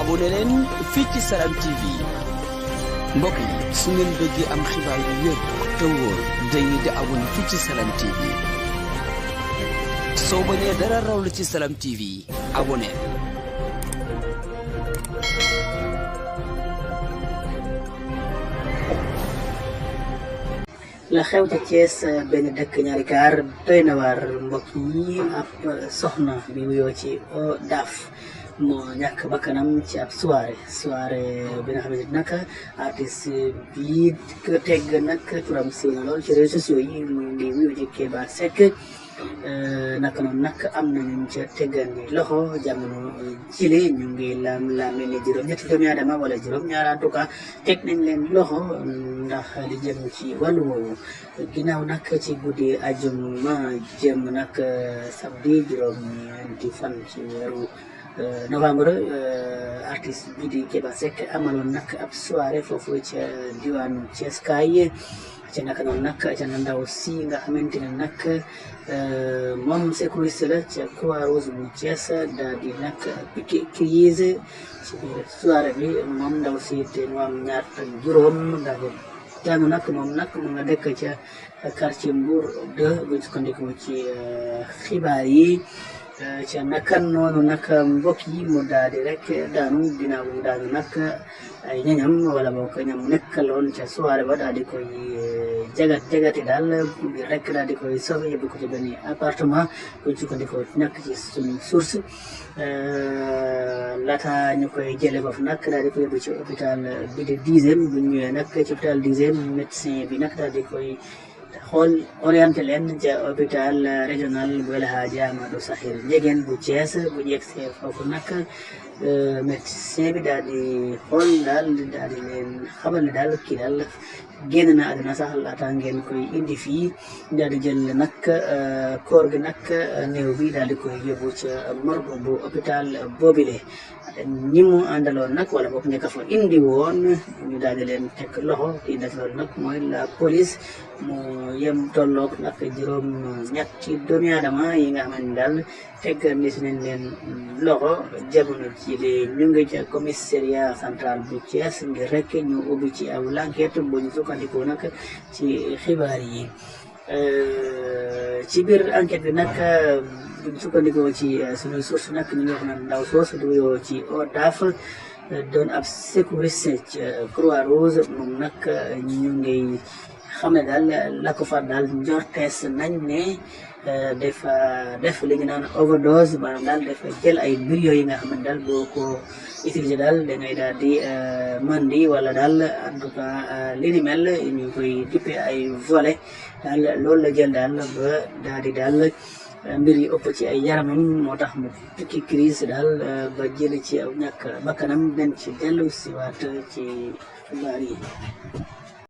abonné leen fii ci Salam TV mbokk yi su ngeen bëggee am xibaar yu wér te wóor dañuy di abonné fii ci Salam TV soo bañee dara raw la ci Salam TV abonné. la xew ca Thiès benn dëkk ñaari gaar doy na waar mbokk yi ab soxna bi wuyoo ci daaf moo ñàkk bakkanam ci ab soirée bi nga xamante nag artiste bi ko teg nag turam siiw na lool ci réseaux sociaux yi mu ngi wuyoo ci Keba Seck naka noonu nag am nañu ca teggandi loxo jamono jile ñu ngi laame ne juróom-ñetti doomi aadama wala juróom-ñaar en tout cas teg nañ leen loxo ndax li jëm ci wàllu woowu ginnaaw nag ci guddi ajuma jëm nag samedi juróom-ñeenti fan ci weeru novembre artiste bi di Keba Seck amaloon nag ab soirée foofu ca diwaanu Thiès kaay ci naka noonu nag ca ndaw si nga xamante ne nag moom sécurité la ca Croix-Rouge bu Thiès daal di nag piqué crise ci biir soirée bi moom ndaw si te mu am ñaar ak juróom daal di daanu nag moom nag mu nga dëkk ca quartier Mbour 2 bu sukkandiku ci xibaar yi ca naka noonu nag mbokk yi mu daal di rek daanu ginnaaw daanu nag ay ñañam wala boog ñam nekkaloon ca soirée ba daal di koy jagati daal bi rek daal di koy sauvé yóbbu ko ci benn appartement bu sukkandikoo nag ci suñu source laata ñu koy jëlee foofu nag daal di koy yóbbu ci hôpital bi de 10e bu ñëwee nag ci hôpital 10e médecin bi nag daal di koy xool orienté leen ca hôpital régional bu El Hadji Amadou Sakhir Ndiéguène bu Thiès bu ñu yegsee foofu nag médecin bi daal di xool daal di leen xamal ne daal kii daal génn na àdduna sax laata ngeen koy indi fii daal di jël nag koor gi nag néew bi daal di koy yóbbu ca morgue bu hôpital boobile ñi mu àndaloon nag wala boog ña ka fa indi woon ñu daal di leen teg loxo di def loolu nag mooy la police mu yem tolloog nag juróom-ñetti doomi aadama yi nga xamante ne daal fekkandi si nañ leen loxo jamono ci de ñu ngi ca commissariat central bu Thiès ngir rek ñu ubbi ci aw l'enquête bu ñu sukkandikoo nag ci xibaar yi ci biir enquête bi nag bu ñu sukkandikoo ci suñuy source nag ñu ngi wax naan ndaw soosu du yoo ci ODAF doon ab sécurité ci Croix-Rouge moom nag ñu ngi xam ne daal la ko far daal njortees nañ ne dafa def li ñu naan overdose maanaam daal dafa jël ay mbir yooyu nga xam ne daal boo ko utilisé daal da ngay daal di mandi wala daal en tout cas li ni mel ñu koy dippe ay volet daal loolu la jël daal ba daal di daal mbir yi ëpp ci ay yaramam moo tax mu tukki crise daal ba jëli ci aw ñàkk bakkanam den ci dellu si waat ci xibaar yi